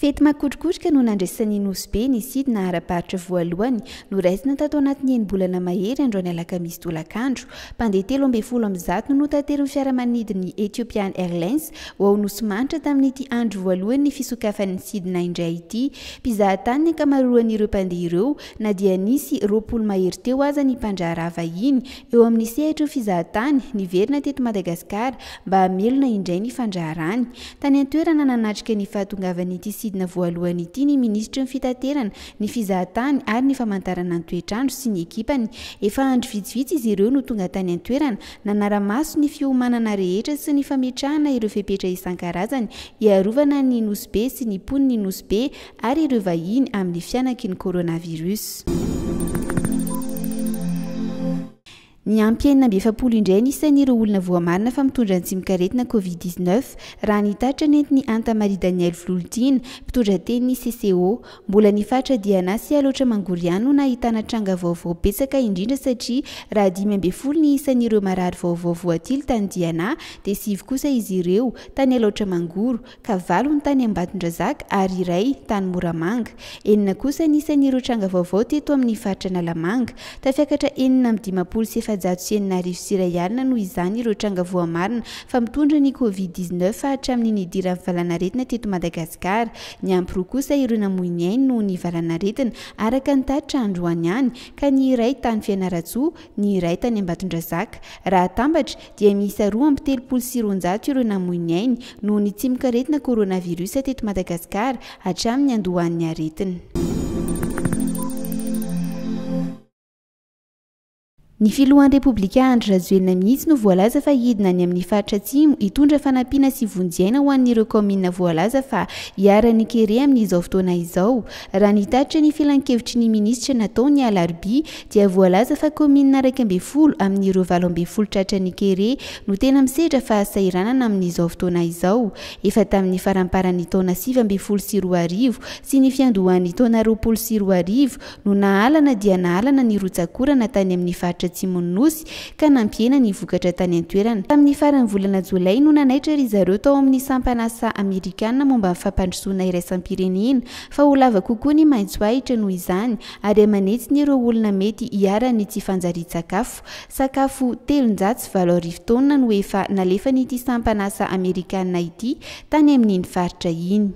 Fety makotrokotroka no nandraisan'ny Nosy Be ny sidina ara-barotra voalohany noraisina tato anatin'ny enim-bolana mahery androany alakamisy tolakandro. Mpandeha 113 no notaterin'ny fiaramanidin'ny Ethiopian Airlines ho ao Nosy Manitra tamin'ity andro voalohan'ny fisokafan'ny sidina indray ity. Mpizahatany ny ankamaroan'ireo mpandeha ireo na dia nisy 20 mahery teo aza ny mpandraharaha vahiny eo amin'ny sehatry ny fizahatany niverina teto Madagasikara mba hamelona indray ny fandraharany. Tany an-toerana nanatrika ny fahatongavan'ity sidina voalohany ity ny minisitry ny Fitaterana, ny Fizahatany ary ny Famantarana ny toetr'andro sy ny ekipany. Efa andro vitsivitsy izy ireo no tonga tany an-toerana, nanara-maso ny fiomanana rehetra sy ny fametrahana ireo fepetra isan-karazany hiarovana ny Nosy Be sy ny mponin'i Nosy Be ary ireo vahiny amin'ny fihanaky ny coronavirus. Niampy 46 indray ny isan'ireo olona voamarina fa mitondra ny tsimokaretina Covid 19, raha ny tatitra nentin'i Hanta Marie Danielle Vololontiana, mpitondra tenin'ny CCO. Mbola ny faritra Diana sy Alaotra Mangoro ihany no nahitana tranga vaovao betsaka indrindra satria raha 15 ny isan'ireo marary vaovao voatily tany Diana dia sivy kosa izy ireo tany Alaotra Mangoro ka valo ny tany Ambatondrazaka ary iray tany Moramanga. Enina kosa ny isan'ireo tranga vaovao teto amin'ny faritra Analamanga. Tafiakatra 6456 alina noho izany ireo tranga voamarina fa mitondra ny Covid 19 hatramin'ny nidiran'ny valanaretina teto Madagasikara. Niampy roa kosa ireo namoy ny ainy noho ny valanaretina, araka ny tatitra androany ihany, ka ny iray tany Fianarantsoa, ny iray tany Ambatondrazaka. Raha atambatra, dia miisa 232 ireo namoy ny ainy noho ny tsimokaretina coronavirus teto Madagasikara hatramin'ny niandohan'ny aretina. Ny filohan'ny Repoblika Andry Rajoelina mihitsy no voalaza fa hidina any amin'ny faritra Atsimo hitondra fanampiana sy vonjy aina ho an'ireo kaominina voalaza fa iharan'ny kere amin'izao fotoana izao. Raha ny tatitra ny filankevitry ny minisitra natao ny alarobia dia voalaza fa kaominina 11 amin'ireo 18 tratran'ny kere no tena misedra fahasahiranana amin'izao fotoana izao. Efa tamin'ny faramparan'ny taona 2019 sy ny fiandohan'ny taona 2020 no nahalana dia nahalana ny rotsak'orana tany amin'ny faritra atsimon'ny Nosy ka nampihena ny vokatra tany an-toerana. Tamin'ny faran'ny volana jolay no nanaitra ry zareo tao amin'ny sampan'asa amerikana momba ny fampandrosoana iraisam-pirenena fa ho lava kokoa ny maitso ahitra noho izany ary aman'hetsiny ireo olona mety iharan'ny tsy fanjarian-tsakafo. Sakafo 8300 taonina no efa nalefan'ity sampan'asa amerikana ity tany amin'iny faritra iny.